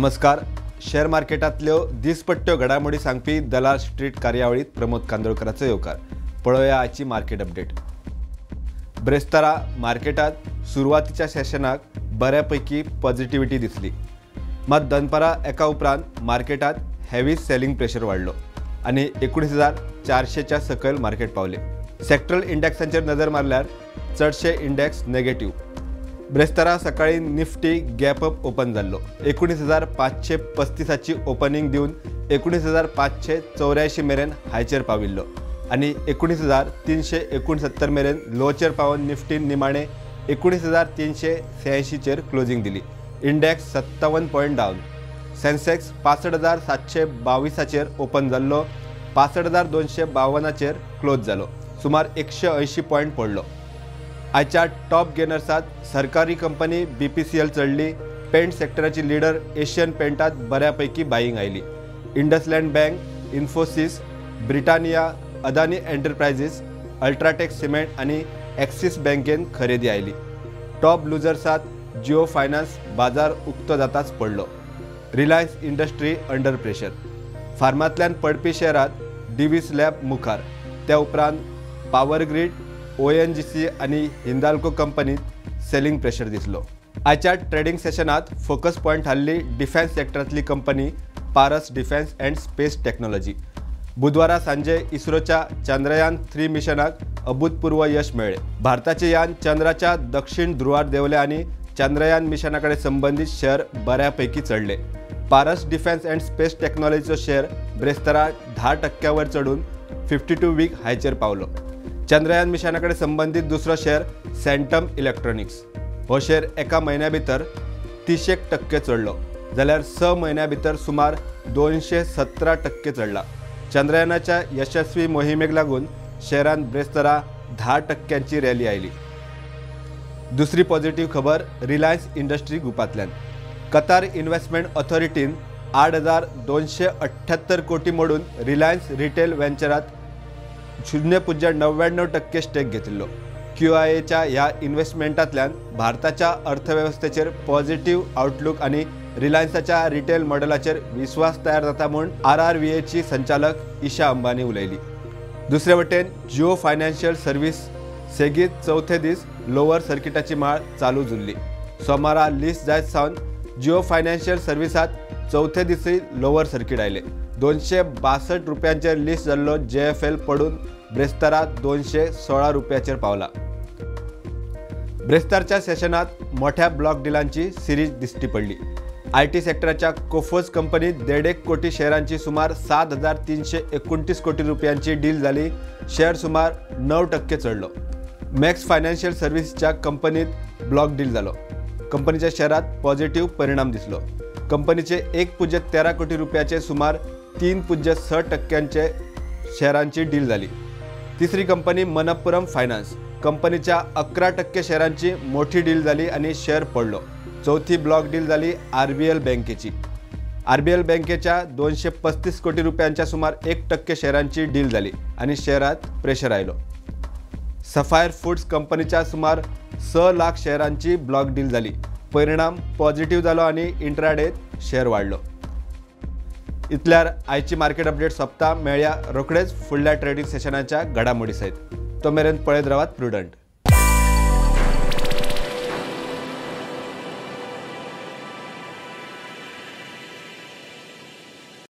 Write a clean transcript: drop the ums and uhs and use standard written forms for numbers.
नमस्कार. शेअर मार्केटांतल्यो दिसपट्ट्यो घडामोडी सांगपी दलाल स्ट्रीट कार्यावळीत प्रमोद कांदोळकराचो येवकार. पळोवया आजची मार्केट अपडेट. ब्रेस्तारा मार्केटात सुरवातीच्या सेशनाक बऱ्यापैकी पॉझिटिव्हिटी दिसली, मात दनपारा एका उपरांत मार्केटात हेवी सेलिंग प्रेशर वाडलो आनी 19,400च्या सकयल मार्केट पावले. सेक्टरल इंडेक्सांचेर नजर मारल्यार चडशे इंडेक्स नेगेटिव्ह. ब्रेस्तारा सकाळी निफ्टी गॅप अप ओपन जाल्लो. 19,535ची ओपनिंग दिवन 19,584 मेरेन हायचेर पाविल्लो आनी 19,369 मेरेन लोचेर पावन निफ्टीन निमाणे 19,386चेर क्लोजिंग दिली. इंडेक्स 57 पॉयंट डावन. सेन्सेक्स 65,722चेर ओपन जाल्लो, 65,252चेर क्लोज जालो, सुमार 180 पॉयंट पडलो. आयच्या टॉप गेनर्सात सरकारी कंपनी BPCL चढली. पेंट सेक्टराची लिडर एशियन पेंटात बऱ्यापैकी बाईंग आयली. IndusInd bank, Infosys, Britannia, Adani enterprises, UltraTech cement आनी एक्सिस बँकेन खरेदी आयली. टॉप लुजर्सात जिओ फायनान्स बाजार उक्तो जाताच पडलो. Reliance industry under pressure. फार्मांतल्यान पडपी शेअरात डिवीस लॅब मुखार, त्या उपरांत पावर ग्रीड, ONGC आनी हिंदाल्को कंपनीत सेलिंग प्रेशर दिसलो. आयच्या ट्रेडिंग सेशनात फोकस पॉयंट थारली डिफेन्स सेक्टरांतली company Paras defence and space technology. बुधवारा सांजे इस्रोच्या चंद्रयान 3 मिशनाक अभूतपूर्व यश मेळ्ळें. भारताचे यान चंद्राच्या दक्षिण ध्रुवार देंवले आनी चंद्रयान मिशना कडेन संबंदीत शेअर बऱ्यापैकी चडले. पारस डिफेन्स अँड स्पेस टेक्नॉलॉजीचो शेअर ब्रेस्तारा 10% वयर चडून 52 वीक हायचेर पावलो. चंद्रयान मिशना कडेन संबंदीत दुसरो शेअर सँटम इलेक्ट्रॉनिक्स हो शेअर एका म्हयन्या भितर 30% चडलो, जाल्यार 6 म्हयन्या भितर सुमार 217% चडला. चंद्रयानाच्या यशस्वी मोहिमेक लागून शेअरान ब्रेस्तारा 10%ची रॅली आयली. दुसरी पॉझिटिव्ह खबर रिलायन्स इंडस्ट्री ग्रुपांतल्यान. कतार इन्व्हेस्टमेंट ऑथॉरिटीन 8,278 कोटी मोडून रिलायन्स रिटेल व्हेंचरात 0.99% स्टेक घेतिल्लो. QIAच्या ह्या इन्व्हेस्टमेंटांतल्यान भारताच्या अर्थवेवस्थेचेर पॉझिटिव्ह आउटलूक आनी रिलायन्साच्या रिटेल मॉडेलाचेर विस्वास तयार जाता म्हूण RRVAची संचालक ईशा अंबानी उलयली. दुसरे वटेन जिओ फायनान्शियल सर्व्हिस सेगीत चवथे दीस लोअर सर्किटाची माळ चालू उरली. सोमारा लिस्ट जायत सावन जिओ फायनान्शियल सर्व्हिसात चवथे दिसय लोअर सर्किट आयले. 262 रुपयांचेर लिस्ट जाल्लो JFL पडून ब्रेस्तारा 216 रुपयाचेर पावला. ब्रेस्तारच्या सेशनात मोठ्या ब्लॉक डिलांची सिरीज दिश्टी पडली. IT सेक्टराच्या कोफोज कंपनीत 1.5 कोटी शेअरांची सुमार 7,329 कोटी रुपयांची डील जाली. शेअर सुमार 9% चढलो. मॅक्स फायनान्शियल सर्व्हिसच्या कंपनीत ब्लॉक डील जालो. कंपनीच्या शेअरात पॉझिटिव्ह परिणाम दिसलो. कंपनीचे 1.13 कोटी रुपयाचे सुमार 3.6% शेअरांची डील झाली. तिसरी कंपनी मनप्पुरम फायनान्स कंपनीच्या 11% शेअरांची मोठी डील झाली आणि शेअर पडलो. चौथी ब्लॉक डील झाली RBL बँकेची. RBL बँकेच्या 235 कोटी रुपयांच्या सुमार 1% शेअरांची डील झाली आणि शेअरात प्रेशर आयलो. सफायर फूड्स कंपनीच्या सुमार 6 लाख शेअरांची ब्लॉक डील झाली. परिणाम पॉझिटिव्ह जालो आनी इंट्राडेत शेअर वाडलो. इतल्यार आयची मार्केट अपडेट सोंपता. मेळया रोखडेच फुडल्या ट्रेडिंग सेशनाच्या घडामोडी सयत. तो मेरेन पळयत रावात प्रुडंट.